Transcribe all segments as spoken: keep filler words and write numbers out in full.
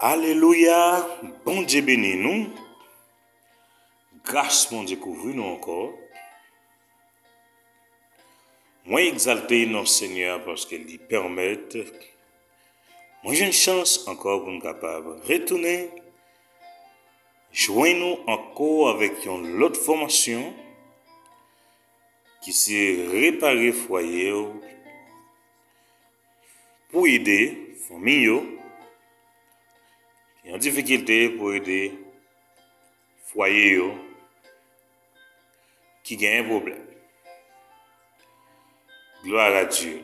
Alelouya! Bondye beni nou. Gras Bondye kouvri nou ankò. Mwen egzalte non Senyè a paske li pèmèt mwen jwenn chans ankò pou m kapab retounen jwenn nou ankò avèk yon lòt fòmasyon ki se repare fwaye w pou ede fanmi yo ki an difikilte, pou ede fwaye yo ki genyen pwoblèm. Gloire à Dieu.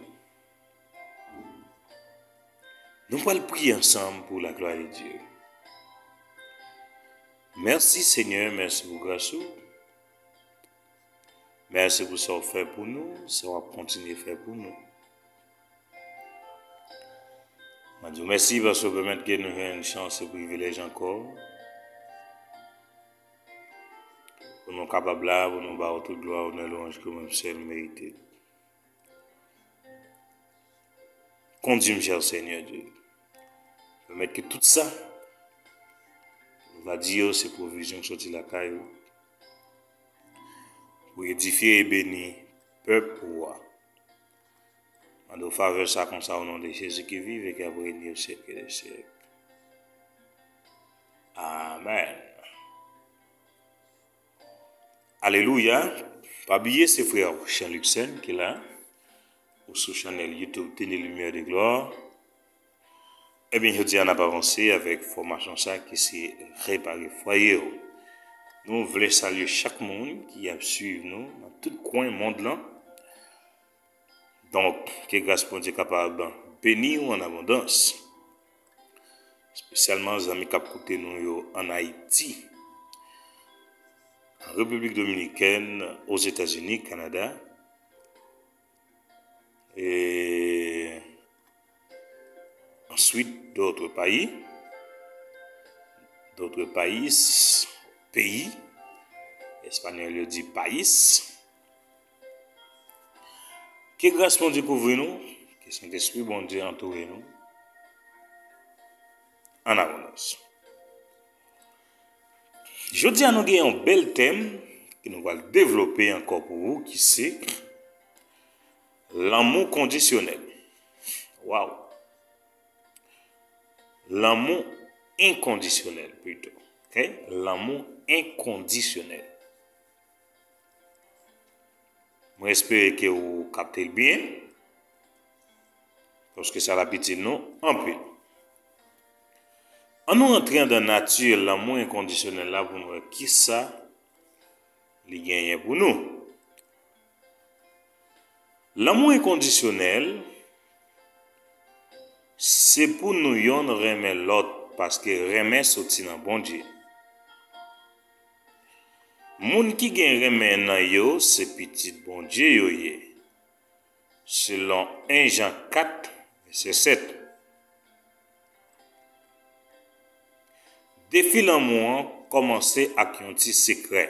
Nou pral priye ansanm pou la gloire de Dieu. Mèsi Senyè, mèsi pou gras ou. Mèsi pou sa w fè pou nou, sa w ap kontinye fè pou nou. Mwen di w mèsi paske w pèmèt ke nou jwenn chans e privilèj ankò pou nou kapab la, pou nou ba w tout glwa, onè, lwanj ke w menm sèl merite. Kondi m, chè Senyè Dye. Pèmèt ke tout sa nou va di yo se pwovizyon k soti lakay ou pou edifye e beni pèp ou a. Mande w favè sa konsa o non de Jezi ki viv e ki ap règne au siècle des siècles. Amèn. Alelouya. Pa bliye se frè Jean Luxen ki la ou sou chanèl YouTube Tene Limyè de Glwa. Ebyen, jodi a n ap avanse avèk fòmasyon sa ki se repare fwaye w. Nou vle salye chak moun ki ap swiv nou nan tout kwen mond lan. Donk, ke gras Bondye kapab beni w an abondans. Espesyalman zanmi k ap koute nou yo ann Ayiti, an Repiblik Dominikèn, Ozetazini, Kanada. E answit, dòt payi, dòt payi, peyi, espanyòl yo di pais. Ke gras Bondye kouvri nou, ke Sentespri Bondye antoure nou. Ann abondans. Jodi a, nou gen yon bèl tèm ke nou pral devlope ankò pou ou, ki se lanmou kondisyonèl. Waw! Lanmou enkondisyonèl, pito. Ok? Lanmou enkondisyonèl. Mwen espere ke ou kapte l byen, paske sa l ap itil nou anpil. Ann nou rantre anndan nati lanmou enkondisyonèl la pou n wè kisa li genyen pou nou. Lanmou enkondisyonèl, se pou nou yonn renmen lòt, paske renmen soti nan Bondye. Moun ki gen renmen nan yo, se pitit Bondye yo ye, selon en Jan kat, vèsè sèt. Defi lanmou an kòmanse ak yon ti sekrè.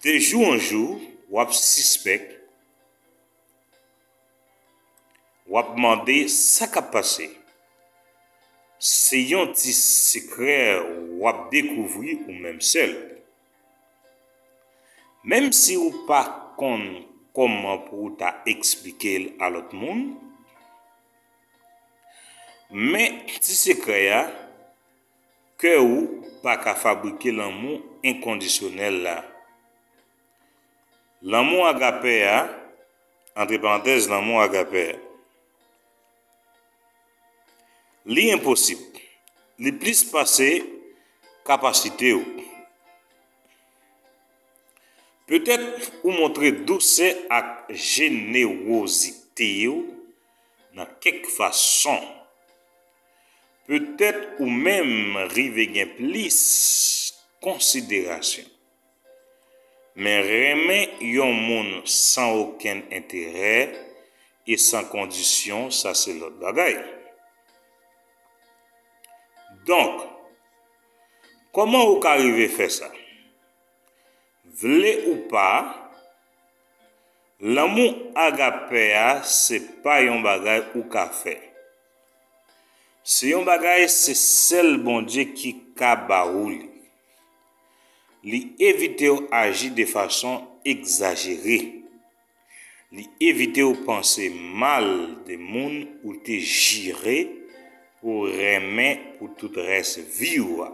De jou an jou, w ap sispèk, w ap mande sa k ap pase. Se yon ti sekrè w ap dekouvri ou menm sèl. Menm si w pa konn kòman pou w ta eksplike l a lòt moun, men ti sekrè a, kè ou pa ka fabrike lanmou enkondisyonèl la. Lanmou agapè a, antre parantèz, lanmou agapè a, li enposib. Li plis pase kapasite w. Petèt ou montre dousè ak jenewozite w nan kèk fason. Petèt ou menm rive gen plis konsiderasyon. Men renmen yon moun san okenn enterè e san kondisyon, sa se lòt bagay. Donk, kòman ou ka rive fè sa? Vle ou pa, lanmou agapè a se pa yon bagay ou ka fè. Se yon bagay se sèl Bondye ki ka ba ou li. Li evite w aji de fason egzajere. Li evite w panse mal de moun ou te jire pou renmen pou tout rès vi w a.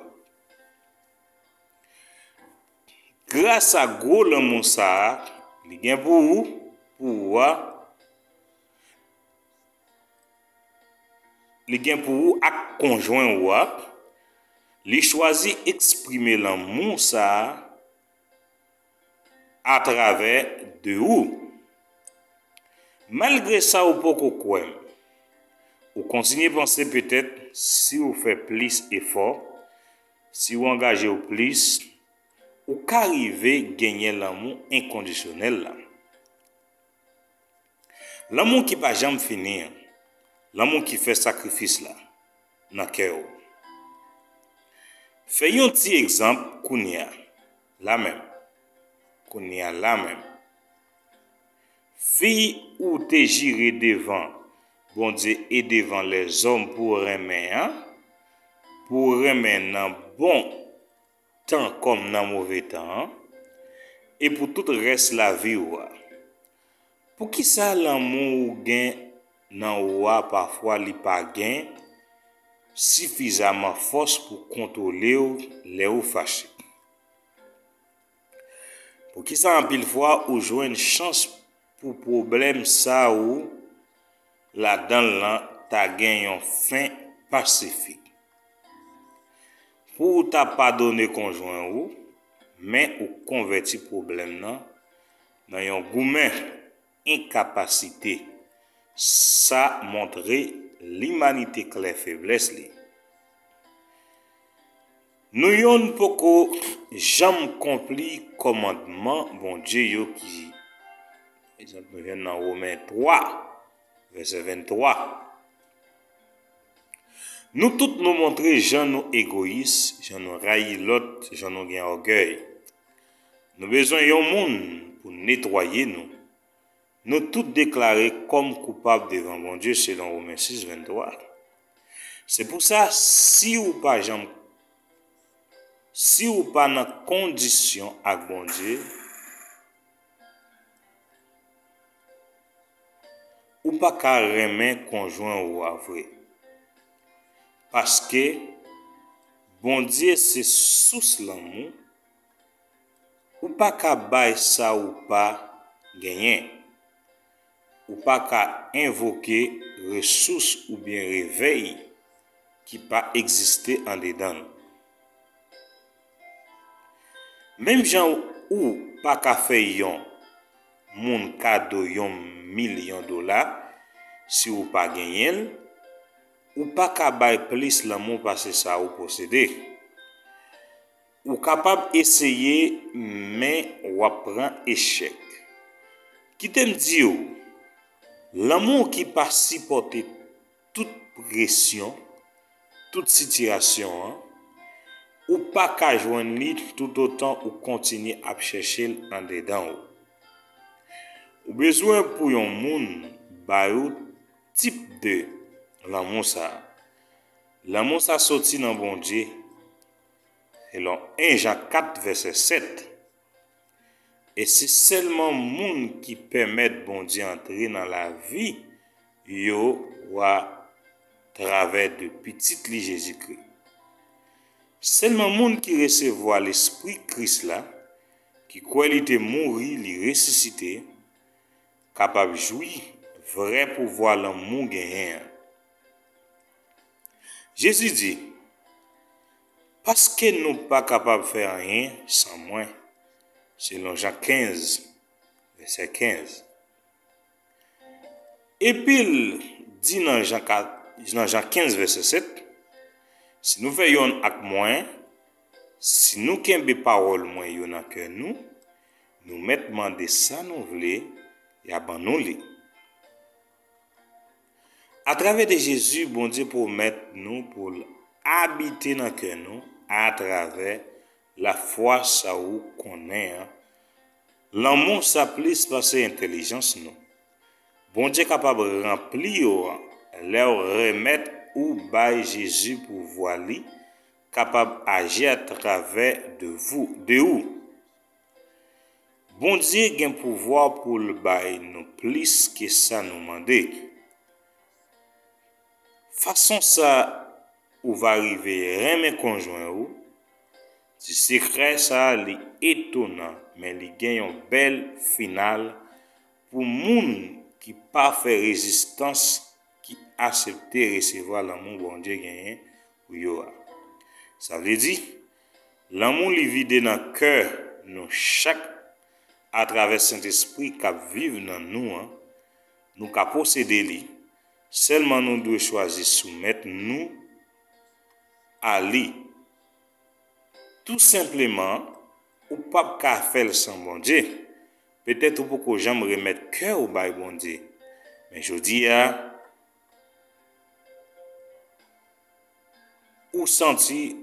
Gras a gwo lanmou sa a li gen pou ou, pou ou a, li gen pou ou ak konjwen ou a, li chwazi eksprime lanmou sa a atravè de ou. Malgre sa ou poko kwè m, ou kontinye panse petèt si w fè plis efò, si w angaje w plis, ou ka rive genyen lanmou enkondisyonèl la. Lanmou ki pa janm fini an, lanmou ki fè sakrifis la nan kè w. Fè yon ti egzanp kounye a, la menm. Kounye a, la menm. Fi ou te jire devan Bondye e devan lèzòm pou w renmen an, pou w renmen nan bon tan kòm nan move tan an, e pou tout rès lavi w a. Poukisa lanmou ou gen nan ou a pafwa li pa gen sifizaman fòs pou kontwole w lè ou fache? Poukisa anpil fwa ou jwenn chans pou pwoblèm sa ou ladan l lan ta gen yon fen pasifik? Pou w ta padone konjwen ou, men ou konvèti pwoblèm nan nan yon goumen enkapasite. Sa montre limanite klè feblès li. Nou yonn poko janm konpli kòmandman Bondye yo ki, egzanp, nou jwenn nan Women twa, vèsè venntwa. Nou tout nou montre jan nou egoyis, jan nou rayi lòt, jan nou gen ògèy. Nou bezwen yon moun pou netwaye nou. Nou tout deklare kòm koupab devan Bondye selon Women sis venntwa. Se pou sa, si ou pa janm, si ou pa nan kondisyon ak Bondye, ou pa ka renmen konjwen ou a vre. Paske Bondye se sous lanmou, ou pa ka bay sa ou pa genyen. Ou pa ka envoke resous oubyen revèy ki pa egziste andedan l. Menm jan ou pa ka fè yon moun kado yon milyon dola si ou pa genyen l, ou pa ka bay plis lanmou pase sa ou posede. Ou kapab eseye, men w ap pran echèk. Kite m di w, lanmou ki pa sipòte tout presyon, tout sitiyasyon an, ou pa ka jwenn li toutotan ou kontinye ap chèche l andedan w. Ou bezwen pou yon moun bay ou tip de lanmou sa a. Lanmou sa soti nan Bondye, selon en Jan kat vèsè sèt. E se sèlman moun ki pèmèt Bondye antre nan lavi yo atravè de Pitit li Jezikri. Sèlman moun ki resevwa Lespri Kris la, ki kwè li te mouri, li resisite, kapab jwi vrè pouvwa lanmou genyen an. Jezi di, paske nou pa kapab fè anyen san mwen, selon Jan kenz, vèsè kenz. Epi l di nan Jan ka, nan Jan kenz, vèsè sèt, si nou fè yonn ak mwen, si nou kenbe pawòl mwen yo nan kè nou, nou mèt mande sa nou vle, y a ban nou li. Atravè de Jezi, Bondye pwomèt nou pou l abite nan kè nou atravè lafwa sa ou konnen an. Lanmou sa plis pase entèlijans nou. Bondye kapab ranpli w lè w remèt ou bay Jezi pouvwa li kapab aji atravè de vou, de ou. Bondye gen pouvwa pou l bay nou plis ke sa nou mande. Fason sa ou va rive renmen konjwen ou, ti sekrè sa li etonan, men li gen yon bèl final pou moun ki pa fè rezistans, ki asepte resevwa lanmou Bondye genyen pou yo a. Sa vle di, lanmou li vide nan kè nou chak atravè Sentespri k ap viv nan nou an, nou ka posede li, sèlman nou dwe chwazi soumèt nou a li. Tou senpleman, ou p ap ka fè l san Bondye. Petèt ou poko janm remèt kè w bay Bondye. Men jodi a, ou santi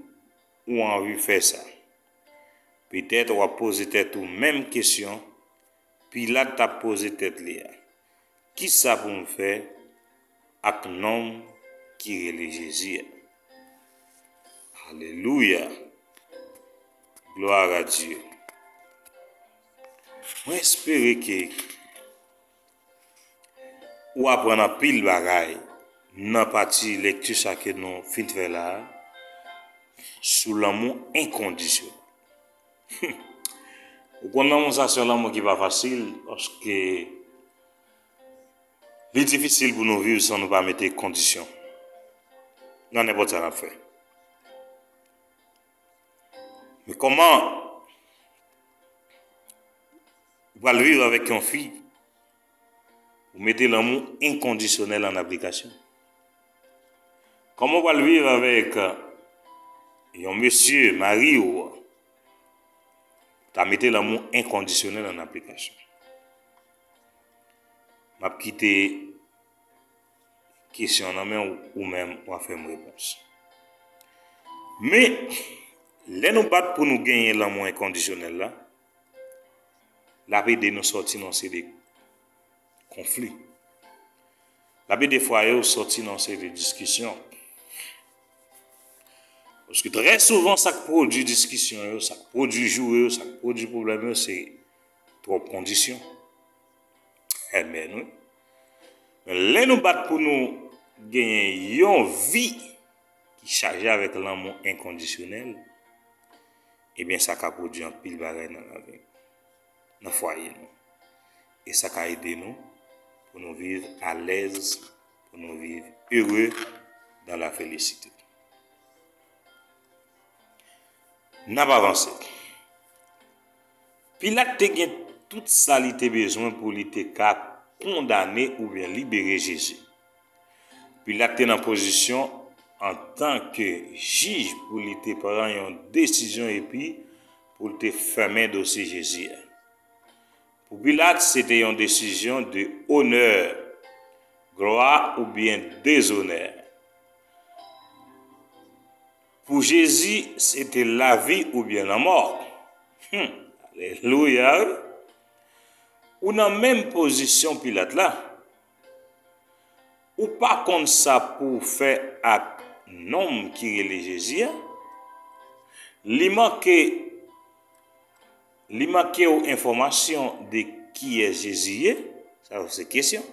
ou anvi fè sa. Petèt w ap poze tèt ou menm kesyon Pilat t ap poze tèt li a, "Kisa pou m fè ak nonm ki rele Jezi a?" Alelouya! Glwa a Dye! Mwen espere ke ou aprann anpil bagay nan pati lekti sa ke nou fin fè la a, sou lanmou enkondisyonèl. Ou konn lanmou sa se yon lanmou ki pa fasil, paske li difisil pou nou viv san nou pa mete kondisyon nan nenpòt sa n ap fè. Men kòman ou pral viv avèk yon fi, ou mete lanmou enkondisyonèl an aplikasyon? Kòman w pral viv avèk yon mesye, mari w, ta mete lanmou enkondisyonèl an aplikasyon? M ap kite kesyon nan men w, ou menm w a fè m repons. Men, lè nou bat pou nou genyen lanmou enkondisyonèl la, l ap ede nou sòti nan seri de konfli. L ap ede fwaye w sòti nan seri de diskisyon. Paske trè souvan, sa k pwodui diskisyon yo, sa k pwodui joure yo, sa k pwodui pwoblèm yo, se twòp kondisyon. Amèn, wi. Men lè nou bat pou nou genyen yon vi ki chaje avèk lanmou enkondisyonèl, ebyen, sa ka pwodui anpil bagay nan lavi nou, nan fwaye nou. E sa ka ede nou pou nou viv alèz, pou nou viv ere dan la felisite. N ap avanse. Pilat te gen tout sa li te bezwen pou li te ka kondane oubyen libere Jezi. Pilat te nan pozisyon antanke jij pou li te pran yon desizyon epi pou l te fèmen dosye Jezi a. Pou Pilat, se te yon desizyon de onè, glwa oubyen dezonè. Pou Jezi, se te lavi oubyen lanmò. Hmm, alelouya, wi. Ou nan menm pozisyon Pilat la. Ou pa konn sa pou w fè ak nonm ki rele Jezi a. Li manke, li manke w enfòmasyon de kiyès Jezi ye. Sa yo se kesyon.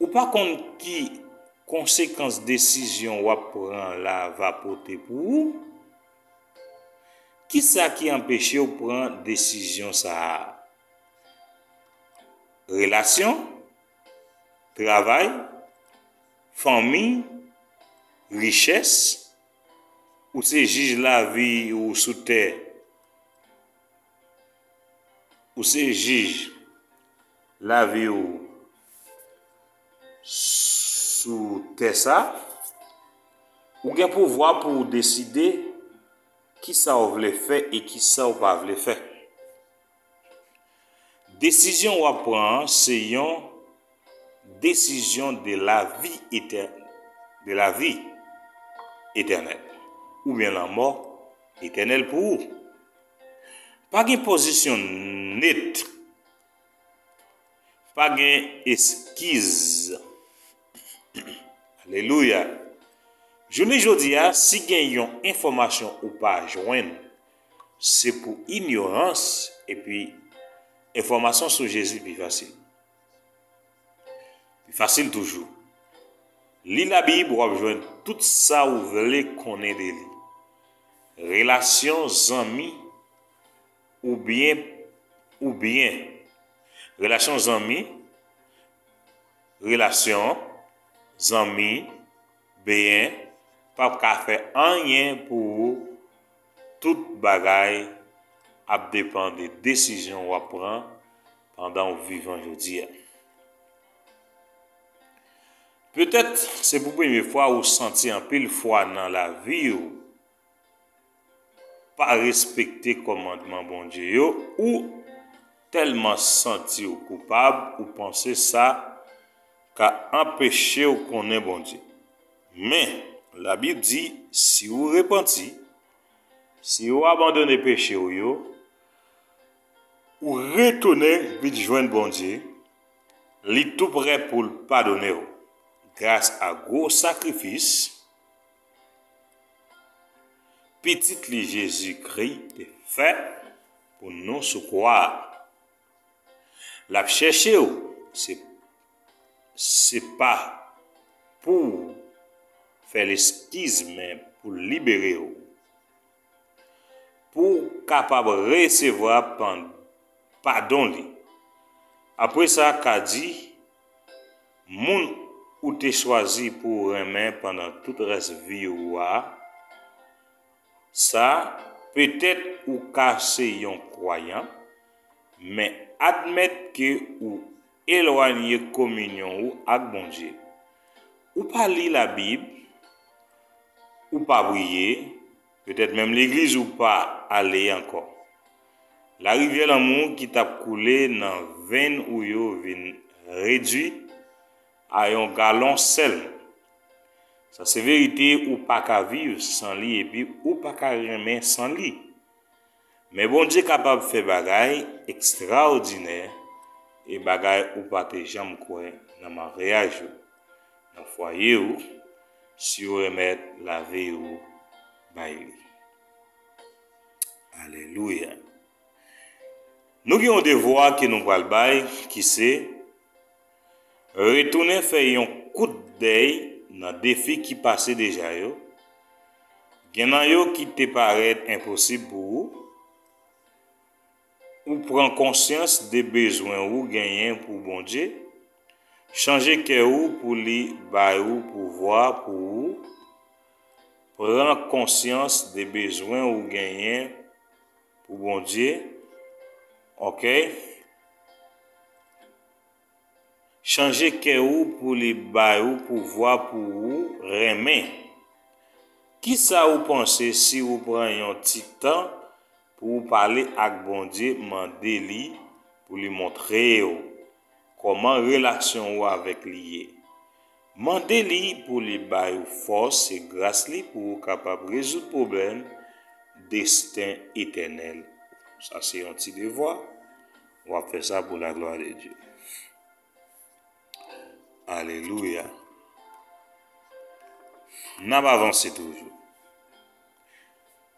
Ou pa konn ki konsekans desizyon w ap pran la va pote pou ou. Kisa ki anpeche w pran desizyon sa a? Relasyon, travay, fanmi, richès, ou se jij lavi ou sou tè, ou se jij lavi ou sou tè sa, ou gen pouvwa pou w deside kisa w vle fè e kisa w pa vle fè. Desizyon w ap pran an se yon desizyon de lavi etè-, de lavi etènèl oubyen lanmò etènèl pou ou. Pa gen pozisyon net. Pa gen eskiz. Alelouya. Jounen jodi a, si gen yon enfòmasyon ou pa jwenn, se pou inyorans, epi enfòmasyon sou Jezi pi fasil. Pi fasil toujou. Li Labib, w ap jwenn tout sa ou vle konnen de li. Relasyon zanmi oubyen, oubyen, relasyon zanmi, relasyon zanmi, beyen, p ap ka fè anyen pou ou. Tout bagay ap depann de desizyon w ap pran pandan w vivan jodi a. Petèt se pou premye fwa ou santi anpil fwa nan lavi w pa respekte kòmandman Bondye yo, ou tèlman santi w koupab, ou panse sa ka anpeche w konnen Bondye. Men, Labib di, si w repanti, si w abandone peche w yo, ou retounen vin jwenn Bondye, li tou prè pou l padone w. Gras a gwo sakrifis Pitit li Jezikri te fè pou nou sou kwa a. L ap chèche w, se, se pa pou w fè l eskiz, men pou l libere w. Pou w kapab resevwa pan-, padon li. Apre sa, ka di, moun ou te chwazi pou w renmen pandan tout rès vi w a, sa, petèt ou ka se yon kwayan, men admèt ke ou elwanye kominyon ou ak Bondye. Ou pa li Labib, ou pa priye, petèt menm legliz ou pa ale ankò. Larivyè lanmou ki t ap koule nan venn ou yo vin redui a yon galon sèlman. Sa se verite, ou pa ka viv san li epi ou pa ka renmen san li. Men Bondye kapab fè bagay ekstraòdinè e bagay ou pa te janm kwè nan maryaj ou, nan fwaye ou, si w remèt lavi w bay li. Alelouya. Nou gen yon devwa ke nou pral bay, ki se retounen fè yon kout dèy nan defi ki pase deja yo. Gen nan yo ki te parèt enposib pou ou. Ou pran konsyans de bezwen ou genyen pou Bondye. Chanje kè ou pou li bay ou pouvwa pou ou. Pran konsyans de bezwen ou genyen pou Bondye. Oke? Chanje kè ou pou li bay ou pouvwa pou ou renmen. Kisa ou panse si ou pran yon ti tan pou ou pale ak Bondye, mande li pou li montre w kòman relasyon ou avèk li ye? Mande li pou li bay ou fòs e gras li pou ou kapab rezoud pwoblèm desten etènèl. Sa se yon ti devwa. W ap fè sa pou laglwa de Dye. Alelouya. N ap avanse toujou.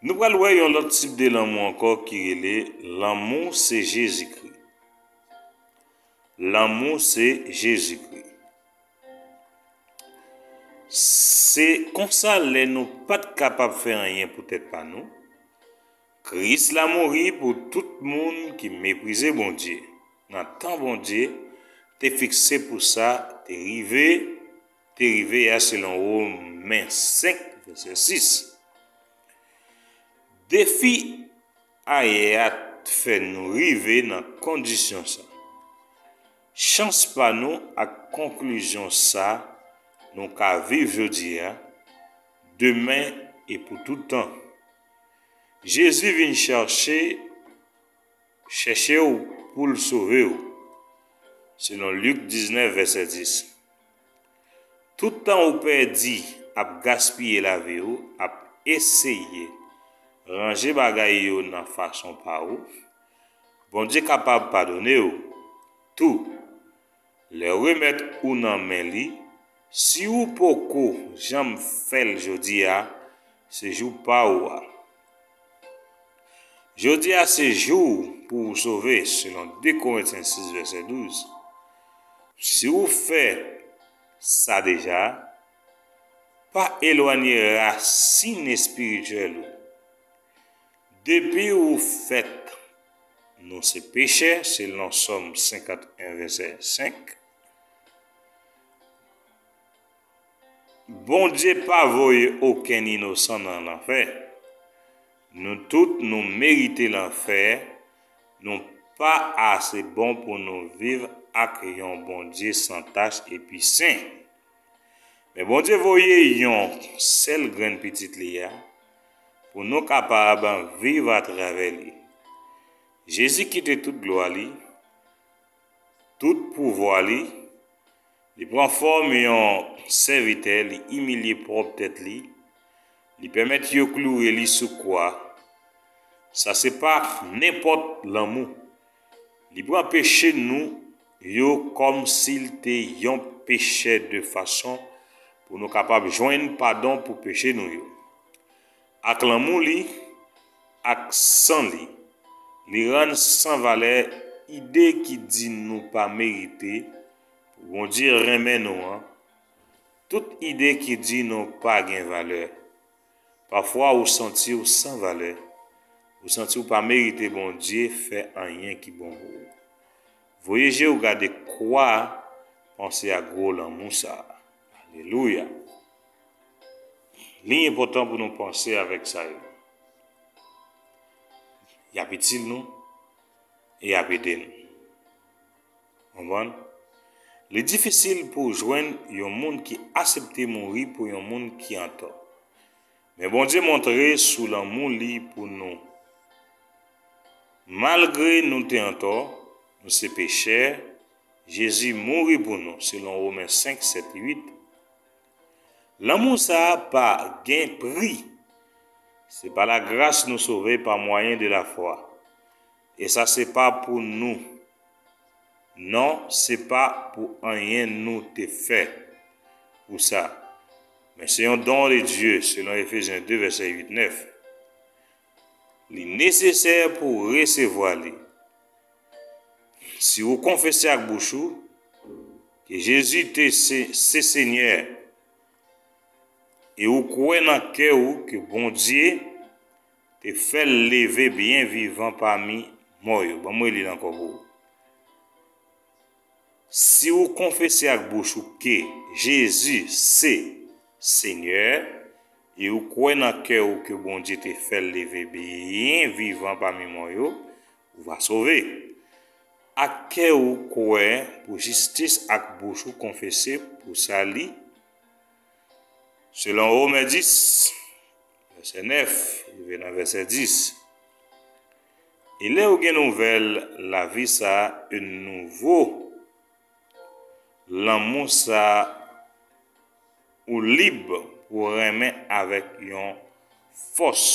Nou pral wè yon lòt tip de lanmou ankò ki rele lanmou se Jezikri. Lanmou se Jezikri. Se konsa, lè nou pa t kapab fè anyen pou tèt pa nou, Kris la mouri pou tout moun ki meprize Bondye. Nan tan Bondye te fikse pou sa te rive, te rive a, selon Women senk, vèsè sis. Defi ayè a fè nou rive nan kondisyon sa. Chans pa nou ak konklizyon sa, nou ka viv jodi a, demen e pou tout tan. Jezi vin chache, chèche w pou l sove w, selon Lik diznèf, vèsè dis. Tout tan ou pèdi ap gaspiye lavi w, ap eseye ranje bagay yo nan fason pa ou, Bondye kapab padone w tou. Lè w remèt ou nan men li, Si w poko janm fè l jodi a, se jou pa w a. Jodi a se jou pou w sove, selon de Korentyen sis vèsè douz. Si w fè sa deja, pa elwanye rasin espirityèl ou. Depi ou fèt, nou se pechè, selon Sòm senkanteyen vèsè senk. Bondye pa voye okenn inosan nan lanfè. Nou tout nou merite lanfè, nou pa ase bon pou nou viv ak yon Bondye san tach epi sen. Men Bondye voye yon sèl grenn pitit li a pou nou kapab viv atravè li. Jezi kite tout glwa li, tout pouvwa li, li pran fòm yon sèvitè, li imilye pwòp tèt li, li pèmèt yo kloure li sou kwa. Sa se pa nenpòt lanmou. Li pran peche nou yo kòmsi l te yon pechè de fason pou nou kapab jwenn padon pou peche nou yo. Ak lanmou li, ak san li, li rann san valè ide ki di nou pa merite pou Bondye renmen nou an. Tout ide ki di nou pa gen valè. Pafwa ou santi w san valè. Ou santi w pa merite Bondye fè anyen ki bon pou ou. Voye je w gade kwa, panse a gwo lanmou sa a. Alelouya! Li enpòtan pou nou panse avèk sa yo. Y ap itil nou e y ap ede nou. Konprann? Li difisil pou w jwenn yon moun ki aksepte mouri pou yon moun ki antò. Men Bondye montre sou lanmou li pou nou. Malgre nou te antò, nou se pechè, Jezi mouri pou nou, selon Women senk, sèt, uit. Lanmou sa a pa gen pri. Se pa lagras nou sove pa mwayen de lafwa. E sa se pa pou nou. Non, se pa pou anyen nou te fè pou sa. Men se yon don de Dye, selon Efezyen de, vèsè uit, nèf. Li nesesè pou w resevwa li. Si ou konfese ak bouch ou ke Jezi te se, se Senyè, e ou kwè nan kè ou ke Bondye te fè l leve byen vivan pami mò yo. Ban mwen li l ankò pou ou. Si ou konfese ak bouch ou ke Jezi se Senyè, e ou kwè nan kè ou ke Bondye te fè l leve byen vivan pami mò yo, ou va sove. Ak kè ou kwè pou jistis, ak bouch ou konfese pou sali, selon Women dis, vèsè nèf, rive nan vèsè dis. E lè ou gen nouvèl lavi sa a, e nouvo lanmou sa a, ou lib pou renmen avèk yon fòs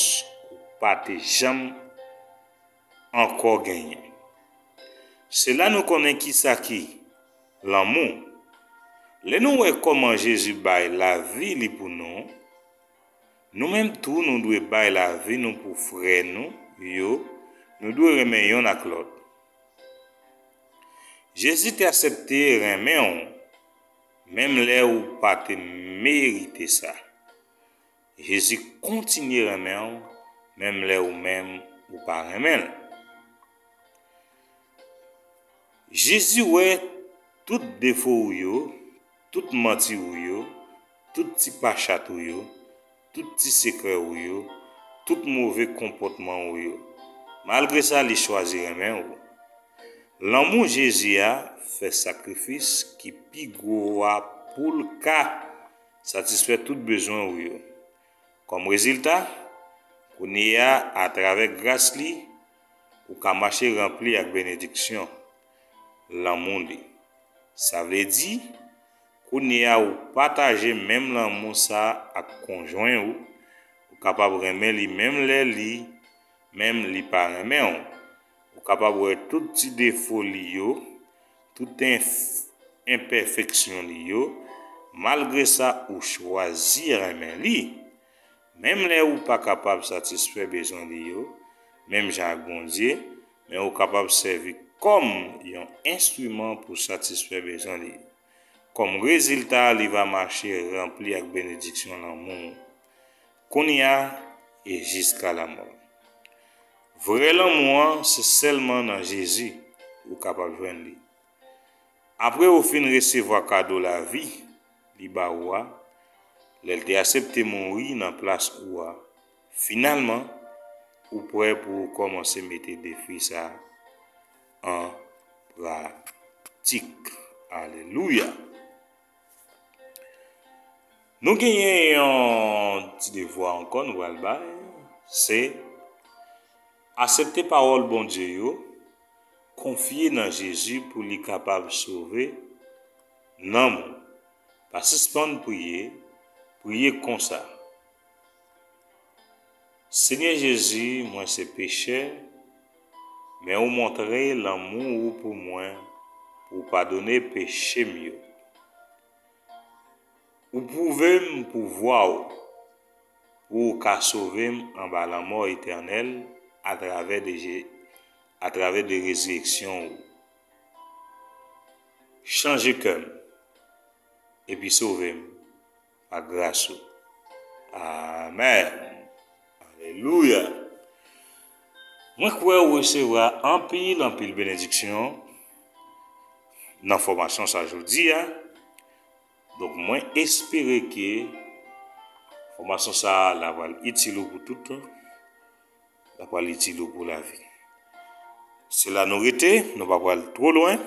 ou pa te janm ankò genyen. Se la nou konnen kisa ki lanmou. Lè nou wè kòman Jezi bay lavi li pou nou, nou menm tou nou dwe bay lavi nou pou frè nou yo, nou dwe renmen yonn ak lòt. Jezi te aksepte renmen w, menm lè ou pa te merite sa. Jezi kontinye renmen w, menm lè ou menm ou pa renmen l. Jezi wè tout defo ou yo, tout manti ou yo, tout ti pachat ou yo, tout ti sekrè ou yo, tout move konpòtman ou yo. Malgre sa, li chwazi renmen ou. Lanmou Jezi a fè sakrifis ki pi gwo a pou l ka satisfè tout bezwen ou yo. Kòm rezilta, kounye a, atravè gras li, ou ka mache ranpli ak benediksyon lanmou li. Sa vle di, kounye a ou pataje menm lanmou sa a ak konjwen ou, ou kapab renmen li menm lè li menm li pa renmen w. Ou kapab wè tout ti defo li yo, tout enf-, enpèfeksyon li yo, Malgre sa, ou chwazi renmen li. Menm lè ou pa kapab satisfè bezwen li yo, menm jan ak Bondye, men ou kapab sèvi kòm yon enstriman pou satisfè bezwen li. Kòm rezilta, li va mache ranpli ak benediksyon lanmou. Kounye a e jiska lamò. Vrè lanmou an, se sèlman nan Jezi ou kapab jwenn li. Apre ou fin resevwa kado lavi li ba ou a, lè l te aksepte mouri nan plas ou a, finalman, ou prè pou ou kòmanse mete defi sa a an pratik. Alelouya! Nou genyen yon ti devwa ankò nou pral bay, se aksepte pawòl Bondye yo, konfye nan Jezi pou li kapab sove nanm ou. Pa sispann priye, priye konsa: Senyè Jezi, mwen se pechè, men ou montre lanmou ou pou mwen, pou w padone peche m yo. Ou pwouve m pouvwa w, pou w ka sove m anba lanmò etènèl atravè de Je-, atravè de rezireksyon ou. Chanje kè m, epi sove m pa gras ou. Amèn. Alelouya. Mwen kwè ou resevwa anpil, anpil benediksyon nan fòmasyon sa jodi a. Donk, mwen espere ke fòmasyon sa a la pral itil ou pou tout, la pral itil ou pou lavi. Se la nou rete, nou pa pral twò lwen.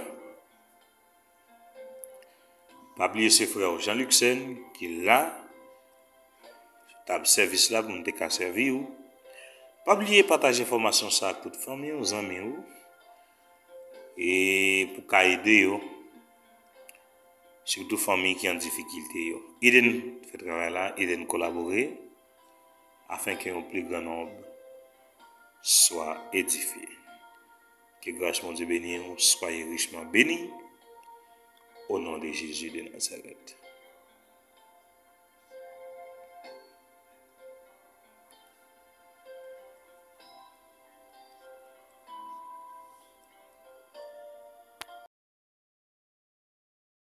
Pa bliye se frè w Jean Luxen ki la, tab sèvis la pou nou te ka sèvi w. Pa bliye pataje fòmasyon sa ak tout fanmi w, zanmi w, e pou ka ede yo, sitou fanmi ki an difikilte yo. Ede n fè travay la, ede n kolabore, afenke yon pli gran nonb swa edifye. Ke gras Bondye beni w, soyez richement bénis, au nom de Jésus de Nazareth.